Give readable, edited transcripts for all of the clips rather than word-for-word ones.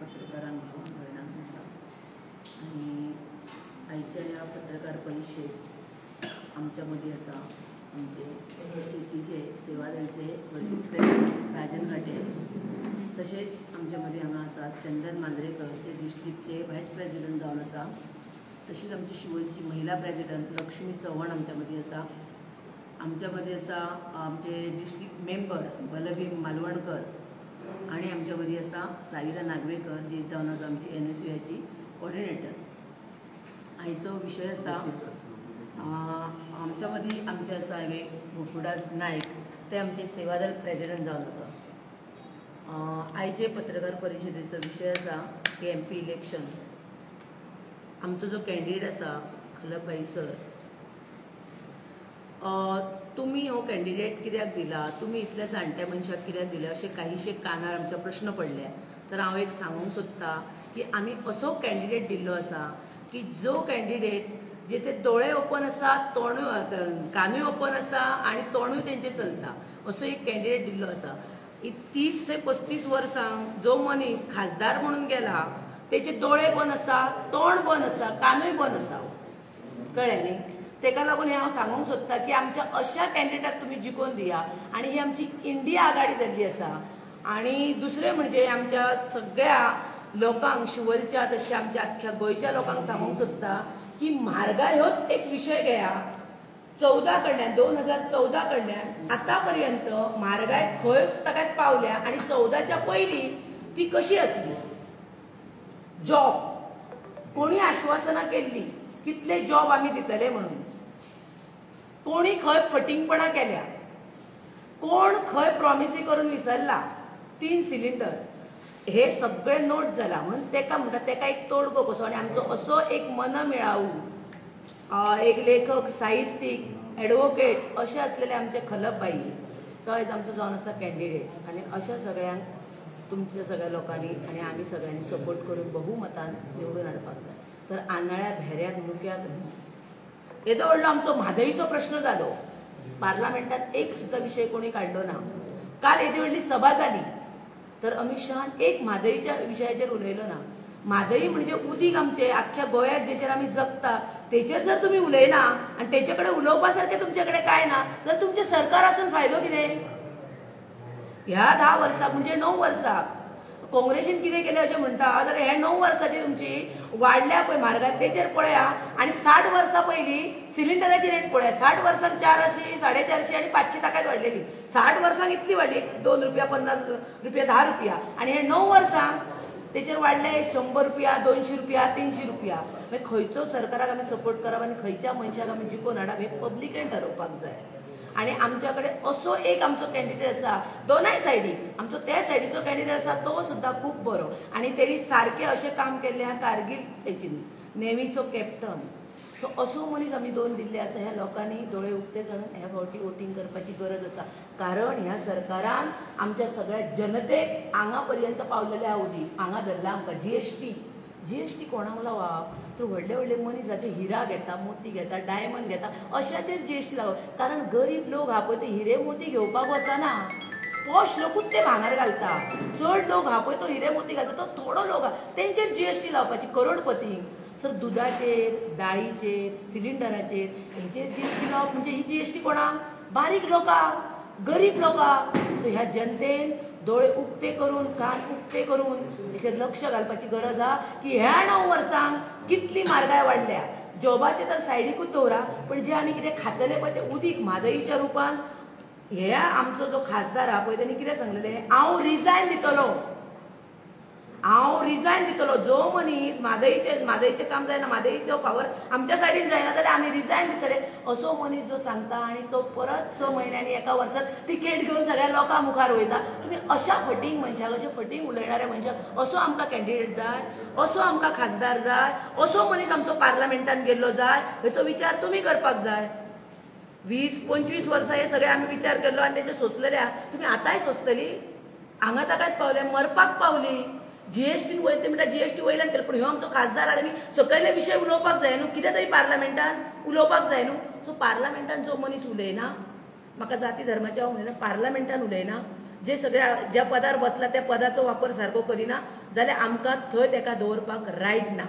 पत्रकारांक भावांक भयणांक आमच्या. आनी आयच्या ह्या पत्रकार परिशदेक आमच्या मदीं आसा आमचे स्टेटीचे सेवादलचे वर्किंग प्रेसिडेंट राजन घाटे, तशेंच आमच्या मदीं हांगा आसा चंदन मांद्रेकर जे डिस्ट्रिक्टचे वायस प्रेसिडेंट जावन आसा, तशीच आमची शिवोलची महिला प्रेसिडेंट लक्ष्मी चव्हाण आमच्या मदीं आसा. आमच्या मदीं आसा आमचे डिस्ट्रिक्ट मेंबर बलभीम मालवणकर आनी आमच्या मदीं आसा साईरा नागवेकर जी जावन आसा आमची एनएसयूआयची कॉर्डिनेटर. आयचो विशय आसा आमच्या मदीं आमचे आसा गोकुळदास नायक, ते आमचे सेवादल प्रेसिडेंट जावन आसा. आयचे पत्रकार परिशदेचो विशय आसा की एम पी इलेक्शन. आमचो जो कॅन्डिडेट आसा खलप भाई सर, तुमी हो कॅन्डिडेट कित्याक दिला, तुमी इतल्या जाणट्या मनशाक कित्याक दिल्या अशे काहीशे कानार आमच्या प्रश्न पडले. तर हांव एक सांगूंक सोदता की आमी असो कॅन्डिडेट दिल्लो आसा की जो कॅन्डिडेट जे दोळे ओपन आसा, तोंडूय कानूय ओपन आसा आनी तोंडूय तेंचे चलता, असो एक कॅन्डिडेट दिल्लो आसा. 30 ते 35 वर्सां जो मनीस खासदार म्हणून गेला तेचे दोळे बंद आसा, तोंड बंद आसा, कानूय बंद आसा, कळ्ळें न्ही? तेका लागून हें हांव सांगूंक सोदता की आमच्या अशा कॅन्डिडेटाक तुमी जिखोवन दिया. आनी ही आमची इंडिया आघाडी जाल्ली आसा. आनी दुसरें म्हणजे आमच्या सगळ्या लोकांक शिवोलच्या तशें आमच्या आख्ख्या गोंयच्या लोकांक सांगूंक सोदता की म्हारगाय होच एक विशय घेया. 14 कडल्यान 2014 कडल्यान आतां पर्यंत म्हारगाय खंय ताका पावल्या आनी 14च्या पयलीं ती कशी आसली. जॉब कोणी आश्वासनां केल्ली कितले जॉब आमी दितले म्हणून, कोणी खंय फटींगपणां केल्या, कोण खंय प्रॉमिसी करून विसरला. 3 सिलिंडर हे सगळे नोट जाला म्हणून तेका म्हणटा तेका एक तोडगो कसो. आनी आमचो असो एक मन मेळावू एक लेखक, साहित्यीक, एडवोकेट अशे आसलेले आमचे खलप भाई, तो आयज आमचो जावन आसा कॅन्डिडेट. आनी अशा सगळ्यांक तुमच्या सगळ्या लोकांनी आनी आमी सगळ्यांनी सपोर्ट करून बहुमतान निवडून हाडपाक जाय. तर आनाळ्या भेऱ्याक मुक्याक न्हू. येदो व्हडलो आमचो म्हादईचो प्रश्न जालो, पार्लमेंटात एक सुद्दां विशय कोणी काडलो ना. काल येदी व्हडली सभा जाली तर अमित शहान एक म्हादईच्या विशयाचेर उलयलो ना. म्हादई म्हणजे उदीक आमचे आख्ख्या गोंयाक जेचेर आमी जगता तेचेर जर तुमी उलयना आनी तेचे कडेन उलोवपा सारकें तुमचे कडेन कांय ना तर तुमचें सरकार आसून फायदो कितें? ह्या 10 वर्साक म्हणजे 9 वर्साक काँग्रेसीन कितें केलें अशें म्हणटा जाल्यार हे 9 वर्साची तुमची वाडल्या पळय म्हारगाय तेचेर पळया. आनी 60 वर्सां पयलीं सिलिंडराची रेट पळया, 60 वर्सांक 400, 450 आनी 500 ताकाच वाडलेली. 60 वर्सांक इतली वाडली, 2 रुपया, 50 रुपया, 10 रुपया. आनी हे 9 वर्सांक तेचेर वाडले 100 रुपया, 200 रुपया, 300 रुपया. मागीर खंयचो सरकाराक आमी सपोर्ट करप आनी खंयच्या मनशाक आमी जिखोवन हाडप हें पब्लिकेन ठरोवपाक जाय. आनी आमच्या कडेन असो एक आमचो कॅन्डिडेट आसा, दोनाय सायडीक आमचो त्या सायडीचो कॅन्डिडेट आसा तो सुद्दां खूब बरो आनी तेणी सारकें अशें काम केल्लें आहा कारगील तेची नेवीचो कॅप्टन. सो असो मनीस आमी 2 दिल्ले आसा. ह्या लोकांनी दोळे उक्ते जावन ह्या फावटी वोटींग करपाची गरज आसा, कारण ह्या सरकारान आमच्या सगळ्या जनतेक हांगा पर्यंत पावलेले आहा. उदीक हांगा धरला आमकां. जीएसटी कोणाक लावप तर व्हडले व्हडले मनीस हिरा घेता, मोती घेता, डायमंड घेता, अशाचेर जीएसटी लावप. कारण गरीब लोक हा पळय ते हिरे मोती घेवपाक वचना, पॉश लोकूच ते भांगर घालता. चड लोक हा पळय तो हिरे मोती घालता, तो थोडो लोक आहा तेंचेर जीएसटी लावपाची. करोडपती सर दुदाचेर, दाळीचेर, सिलिंडराचेर हेचेर जीएसटी लावप म्हणजे ही जीएसटी कोणाक? बारीक लोकांक, गरीब लोकांक. सो ह्या जनतेन दोळे उक्ते करून, कान उक्ते करून हेचेर लक्ष घालपाची गरज आहा की ह्या 9 वर्सांक कितली म्हारगाय वाडल्या. जॉबाचे तर सायडीकूच दवरा, पण जे आमी कितें खातले पळय तें उदीक म्हादईच्या रुपान. हे आमचो जो खासदार आहा पळय तेणी कितें सांगलेलें, हांव रिजायन दितलो, हांव रिजायन दितलो. जो मनीस म्हादईचें काम जायना, म्हादईचो पावर आमच्या सायडीन जायना जाल्यार आमी रिजायन दितले असो मनीस जो सांगता आनी तो परत 6 म्हयन्यांनी एका वर्सात तिकेट घेवन सगळ्या लोकां मुखार वयता. तुमी अशा फटींग मनशाक, अशे फटींग उलयणाऱ्या मनशाक असो आमकां कॅन्डिडेट जाय, असो आमकां खासदार जाय, असो मनीस आमचो पार्लमेंटान गेल्लो जाय, हेचो विचार तुमी करपाक जाय. 20-25 वर्सां हे सगळे आमी विचार केल्लो आनी तेचे सोंसलेले आहा. तुमी आतांय सोंसतली? हांगा ताकाच पावले, मरपाक पावली. जीएसटी वयता म्हणटा, जीएसटी वयल्यान केलें, पूण ह्यो आमचो खासदार आहा न्ही सकयले विशय उलोवपाक जाय न्हू, कितें तरी पार्लमेंटान उलोवपाक जाय न्हू. सो पार्लमेंटान जो मनीस उलयना, म्हाका जाती धर्माचे हांव म्हणिना, पार्लमेंटान उलयना जे सगळ्या ज्या पदार बसला त्या पदाचो वापर सारको करिना जाल्यार आमकां थंय तेका दवरपाक रायट ना.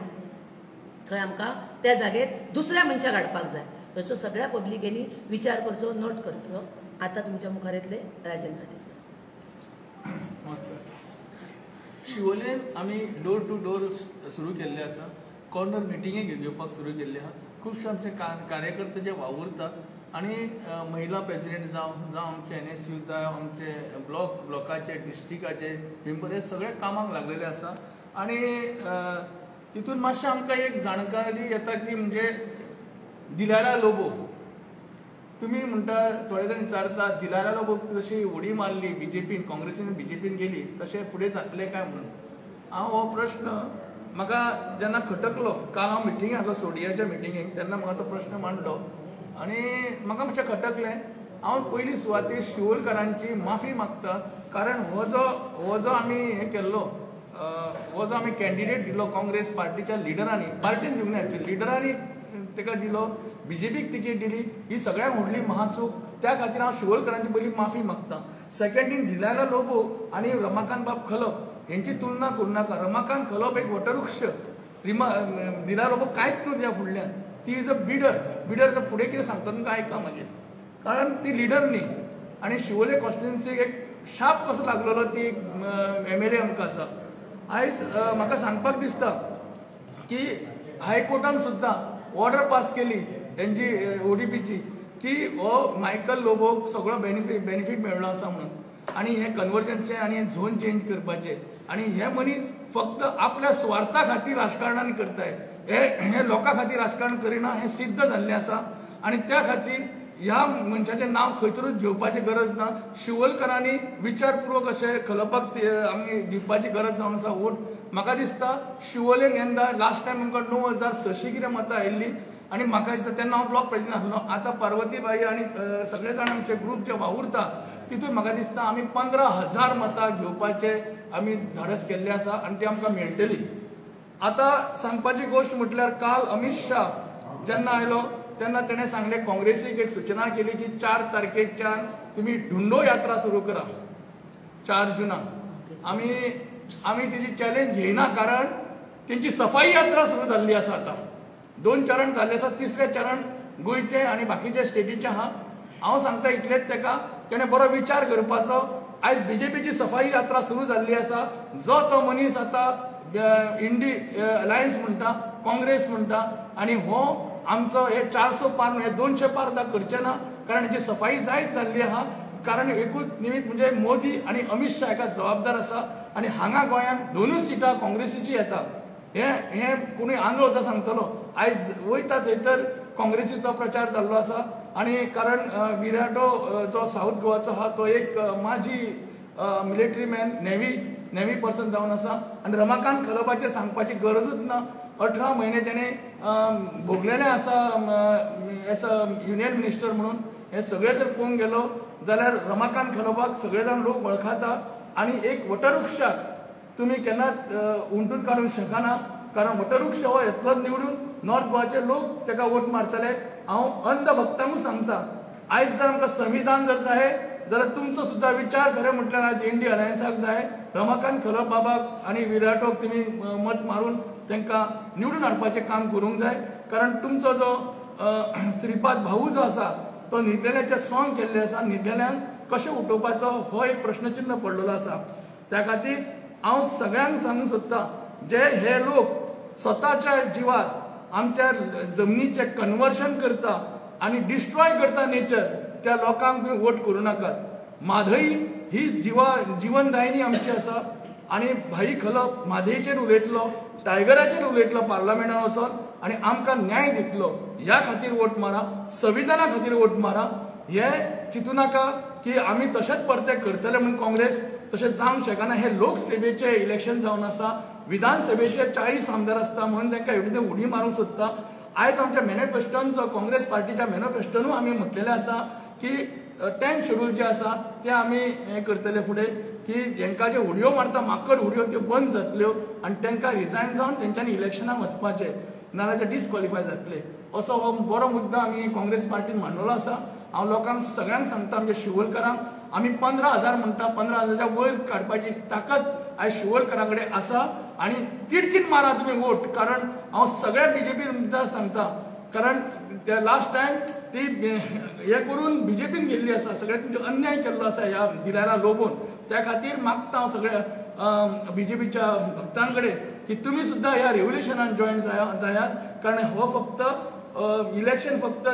थंय आमकां त्या जागेर दुसऱ्या मनशाक हाडपाक जाय. ताचो सगळ्या पब्लिकेनी विचार करचो, नोट करचो. आतां तुमच्या मुखार येतले राजन नाटे सर. नमस्कार. शिवोलेन आमी डोर टू डोर सुरू केल्ले आसा. कॉर्नर मिटिंगे घेवपाक सुरू केल्ले आहा. खुबशे आमचे कार्यकर्ते जे वावुरतात आनी महिला प्रेसिडेंट जावं आमचे NSU जावं आमचे ब्लॉकाचे डिस्ट्रिक्टाचे मेंबर हे सगळे कामाक लागलेले आसा. आनी तितून मातशें आमकां एक जाणकारी येता की म्हणजे दिलायला लोबो तुमी म्हणटा, थोडे जाण विचारता दिलायला लोबो जशी उडी मारली बीजेपीन, काँग्रेसीन बीजेपीन गेली तशें फुडें जातलें काय म्हणून. हांव हो प्रश्न म्हाका जेन्ना खटकलो, काल हांव मिटिंगेक आसलो सोडियाच्या मिटिंगेक, तेन्ना म्हाका तो प्रश्न मांडलो आनी म्हाका मातशें खटकलें. हांव पयली सुवातेर शिवोलकारांची माफी मागता, कारण हो जो आमी हें केल्लो, हो जो आमी कॅन्डिडेट दिलो काँग्रेस पार्टीच्या लिडरांनी, पार्टीन दिवंक ना एक्चुअली लिडरांनी ताका दिलो, बीजेपीक तिकेट दिली, ही सगळ्यांत व्हडली महाचूक. त्या खातीर हांव शिवोलकारांची पयली माफी मागता. सेकंड थिंग, दिलायला लोबो आनी रमाकांत बाब खलप हेंची तुलना करूं नाका. रमाकांत खलप एक वटवृक्ष, दिलायला लोबो कांयच न्हू त्या फुडल्यान. ती is a bidder. Bidder तर फुडें कितें सांगता तुमकां आयका मागीर, कारण ती लिडर न्ही. आनी शिवोले कॉन्स्टिट्युन्सीक एक शाप कसो लागलेलो ती एक MLA आमकां आसा. आयज म्हाका सांगपाक दिसता की हायकोर्टान सुद्दां ऑर्डर पास केली तेंची ODPची की हो मायकल लोबोक सगळो बेनिफीट मेळ्ळो आसा म्हणून, आनी हें कन्वर्जनचें आनी झोन चेंज करपाचें, आनी हे मनीस फक्त आपल्या स्वार्था खातीर राजकारणान करताय, हे लोकां खातीर राजकारण करिना हें सिद्ध जाल्लें आसा. आनी त्या खातीर ह्या मनशाचें नांव खंयतरूच घेवपाची गरज ना. शिवोलकारांनी विचारपूर्वक अशें खलपाक आमी दिवपाची गरज जावन आसा वोट. म्हाका दिसता शिवोलेन यंदा लास्ट टायम आमकां 9600 कितें मतां आयिल्लीं आनी म्हाका दिसता तेन्ना हांव ब्लॉक प्रेसिडेंट आसलो. आतां पार्वतीबाई आनी सगळे जाण आमचे ग्रूप जे वावुरता तितून म्हाका दिसता आमी 15,000 मतां घेवपाचे आमी धाडस केल्लें आसा आनी ती आमकां मेळटली. आतां सांगपाची गोश्ट म्हटल्यार काल अमीत शाह जेन्ना आयलो तेन्ना तेणें सांगलें, काँग्रेसीक एक सुचना केली की 4 तारखेच्यान तुमी ढुंडो यात्रा सुरू करा, 4 जुनाक. आमी तेजी चॅलेंज घेयना, कारण तेंची सफाई यात्रा सुरू जाल्ली आसा. आतां 2 चरण जाल्ले आसा, तिसरें चरण गोंयचें आनी बाकीचे स्टेटीचें आहा. हांव सांगता इतलेंच तेका, तेणें बरो विचार करपाचो. आयज बीजेपीची सफाई यात्रा सुरू जाल्ली आसा. जो तो मनीस आतां इंडी अलायन्स म्हणटा, काँग्रेस म्हणटा, आनी हो आमचो हे 400 पार हे 200 पार दा करचे ना, कारण हेची सफाई जायत जाल्ली आहा. कारण एकूच निमित्त म्हणजे मोदी आनी अमीत शाह हेका जबाबदार आसा. आनी हांगा गोंयांत 2 सिटां काँग्रेसीची येता, हे कोणूय आंधळ वता सांगतलो. आयज वयता थंय तर काँग्रेसीचो प्रचार जाल्लो आसा. आनी कारण विराटो जो सावथ गोवाचो आहा तो एक माजी मिलिटरी मॅन, नेव्ही पर्सन जावन आसा. आनी रमाकांत खलपाचेर सांगपाची गरजूच ना. 18 म्हयने तेणें भोगलेलें आसा एज अ युनियन मिनिस्टर म्हणून. हें सगळें जर पळोवंक गेलो जाल्यार रमाकांत खलपाक सगळे जाण लोक वळखता. आनी एक वटवृक्षाक तुमी केन्नाच उमटून काडूंक शकना, कारण वटवृक्ष हो येतलोच निवडून, नॉर्थ गोवाचे लोक ताका वोट मारतले. हांव अंध भक्तांकूच सांगता, आयज जर आमकां संविधान जर जाय जाल्यार तुमचो सुद्दां विचार खरें म्हटल्यार आयज इंडी अलायन्साक जाय. रमाकांत खलप बाबाक आनी विराटोक तुमी मत मारून तांकां निवडून हाडपाचें काम करूंक जाय. कारण तुमचो जो श्रीपाद भाऊ जो आसा तो न्हिदलेल्याचें सॉंग केल्लें आसा, न्हिदलेल्यांक कशें उठोवपाचो हो एक प्रश्नचिन्ह पडलेलो आसा. त्या खातीर हांव सगळ्यांक सांगूंक सोदतां, जे हे लोक स्वताच्या जिवार आमच्या जमनीचें कन्वर्शन करता आनी डिस्ट्रॉय करता नेचर, त्या लोकांक तुमी वोट करूं नाकात. म्हादई ही जिवनदायिनी आमची आसा. आनी भाई खलप म्हादईचेर उलयतलो, टायगराचेर उलयतलो पार्लमेंटान वचोन आनी आमकां न्याय दितलो, ह्या खातीर वोट मारा, संविधाना खातीर वोट मारा. हे चिंतू नाका की आमी तशेंच परते करतले म्हणून काँग्रेस तशें जावंक शकना. हे लोकसभेचें इलेक्शन जावन आसा, विधानसभेचे 40 आमदार आसता म्हणून तांकां एवढी उडी मारूंक सोदता. आयज आमच्या मॅनिफेस्टोन, जो काँग्रेस पार्टीच्या मॅनिफेस्टोनूय आमी म्हटलेलें आसा की 10 शेड्यूल जे आसा ते आमी हें करतले फुडें, की हेंकां जे उडयो मारता माकड उडयो त्यो बंद जातल्यो आनी तांकां रिजायन जावन तेंच्यांनी इलेक्शनाक वचपाचें, नाजाल्यार ते डिस्क्वॉलिफाय जातले. असो हो बरो मुद्दो आमी काँग्रेस पार्टीन मांडलेलो आसा. हांव लोकांक सगळ्यांक सांगता, आमच्या शिवोलकारांक आमी 15,000 म्हणटा, 15,000च्या वयर काडपाची ताकद आयज शिवोलकारां कडेन आसा. आनी तिडकीन मारा तुमी वोट, कारण हांव सगळ्या बीजेपी सांगता, कारण त्या लास्ट टायम ती हे करून बीजेपीन गेल्ली आसा, सगळ्या तुमचो अन्याय केल्लो आसा ह्या दिल्याला लोबून. त्या खातीर मागता हांव सगळ्या बीजेपीच्या भक्तां कडेन की तुमी सुद्दां ह्या रेव्होल्युशनान जॉयन जायात, कारण हो फक्त इलेक्शन फक्त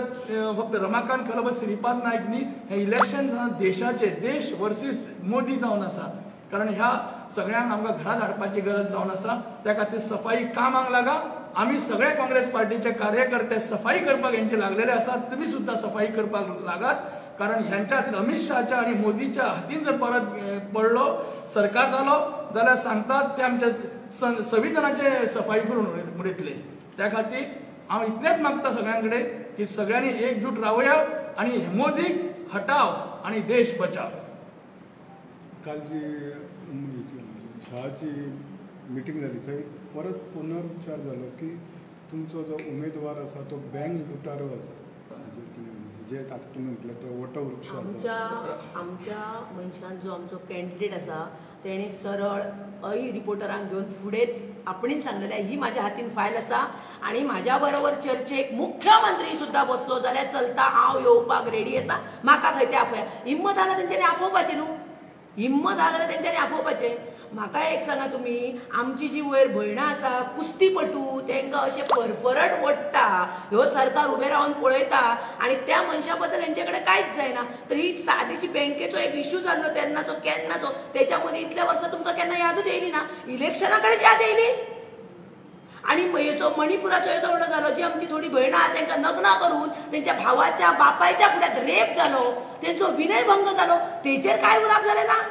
फक्त रमाकांत खलप श्रीपाद नायक न्ही, हें इलेक्शन देशाचे, देश वर्सीस मोदी जावन आसा. कारण ह्या सगळ्यांक आमकां घरांत हाडपाची गरज जावन आसा. त्या खातीर सफाई कामाक लागा. आमी सगळे काँग्रेस पार्टीचे कार्यकर्ते सफाई करपाक हेंचे लागलेले आसात, तुमी सुद्दां सफाई करपाक लागात. कारण ह्यांच्या खातीर अमित शहाच्या आनी मोदीच्या हातीन जर परत पडलो सरकार जालो जाल्यार सांगतात ते आमच्या संविधानाचे सफाई करून उडयतले. त्या खातीर हांव इतलेंच मागता सगळ्यां कडेन की सगळ्यांनी एकजूट रावया आनी मोदीक हटाव आनी देश बचाव. कालची शहाची मिटींग जाली थंय परत पुनरुच्चार जालो की तुमचो जो उमेदवार आसा तो बँक लुटारो आसा, हाजेर कितें जे आतां तुमी म्हटलें तो वटवृक्ष आसा. आमच्या मनशान जो आमचो कॅन्डिडेट आसा तेणें सरळ अय रिपोर्टरांक घेवन फुडेंच आपणेच सांगलेलें ही म्हाज्या हातीन फायल आसा आनी म्हाज्या बरोबर चर्चेक मुख्यमंत्री सुद्दां बसलो जाल्यार चलता, हांव येवपाक रेडी आसा, म्हाका खंय ते आफया. हिम्मत आसा तेंच्यांनी आफोवपाची न्हू, हिम्मत आसा जाल्यार तेंच्यांनी आफोवपाचें. म्हाका एक सांगा तुमी, आमची जी वयर भयणां आसा कुस्तीपटू तेंकां अशें फरफरट ओडटा, ह्यो सरकार उबें रावन पळयता आनी त्या मनशा बद्दल हेंचे कडेन कांयच जायना. तर ही सादीशी बँकेचो एक इश्यू जाल्लो तेन्नाचो केन्नाचो, तेच्या मदीं इतल्या वर्सां तुमकां केन्ना यादूच येयली ना, इलेक्शना कडेन याद येयली. आनी हेचो मणिपुराचो येदो व्हडलो जालो, जी आमची थोडी भयणां आहा तेंकां लग्नां करून तेंच्या भावाच्या बापायच्या फुड्यात रेप जालो, तेंचो विनयभंग जालो, तेचेर कांय उलोवप जालें ना.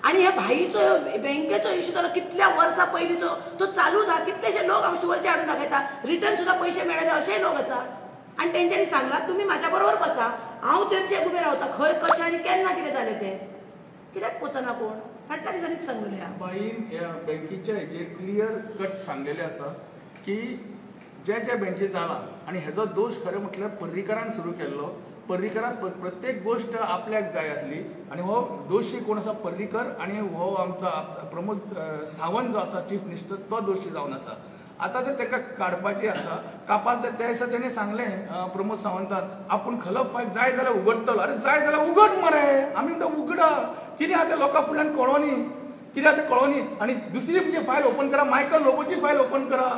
आनी ह्या भाईचो बँकेचो इश्यू जालो कितल्या वर्सां पयलींचो, तो चालू आसा, कितलेशे लोक हांव शिवोलचे हाडून दाखयता, रिटर्न सुद्दां पयशे मेळ्ळे अशेय लोक आसा. आनी तेंच्यांनी सांगलां तुमी म्हाज्या बरोबर बसा, हांव चर्चेक उबें रावता, खंय कशें आनी केन्ना कितें जालें तें कित्याक वचना कोण फाटल्या दिसांनीच सांगलें. बाईन ह्या बँकेच्या हेचेर क्लियर कट सांगलेलें आसा की ज्या ज्या बँकेर जाला आनी हेजो दोश खरें म्हटल्यार पर्रीकारान सुरू केल्लो. पर्रीकारान प्रत्येक गोश्ट आपल्याक जाय आसली आनी हो दोशी कोण आसा पर्रीकर आनी हो आमचो प्रमोद सावंत जो आसा चीफ मिनिस्टर तो दोशी जावन आसा. आतां जर ताका काडपाची आसा कापास तर त्या दिसा तेणें सांगलें प्रमोद सावंतान आपूण खलप फायल जाय जाल्यार उगडटलो. अरे जाय जाल्यार उगड मरे, आमी म्हणटा उगडा, कितें आहा तें लोकां फुडल्यान कळोनी, कितें आहा तें कळोनी. आनी दुसरी म्हणजे फायल ओपन करा, मायकल लोबोची फायल ओपन करा,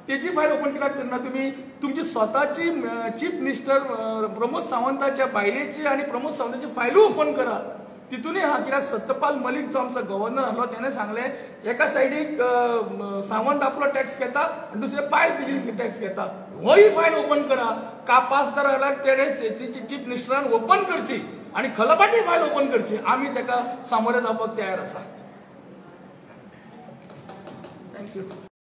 तेजी फायल ओपन कित्याक करना तुमी? तुमची स्वताची चीफ मिनिस्टर प्रमोद सावंताच्या बायलेची आनी प्रमोद सावंताची फायलूय ओपन करा. तितूनय आहा कित्याक सत्यपाल मलिक जो आमचो गव्हर्नर आसलो तेणें सांगलें एका सायडीक सावंत आपलो टॅक्स घेता आनी दुसरे बायल तिजी टॅक्स घेता, होय फायल ओपन करा. कापास जर जाल्यार तेणें चीफ मिनिस्टरान ओपन करची आनी खलपाची फायल ओपन करची. आमी ताका सामोरे जावपाक तयार आसा. Thank you.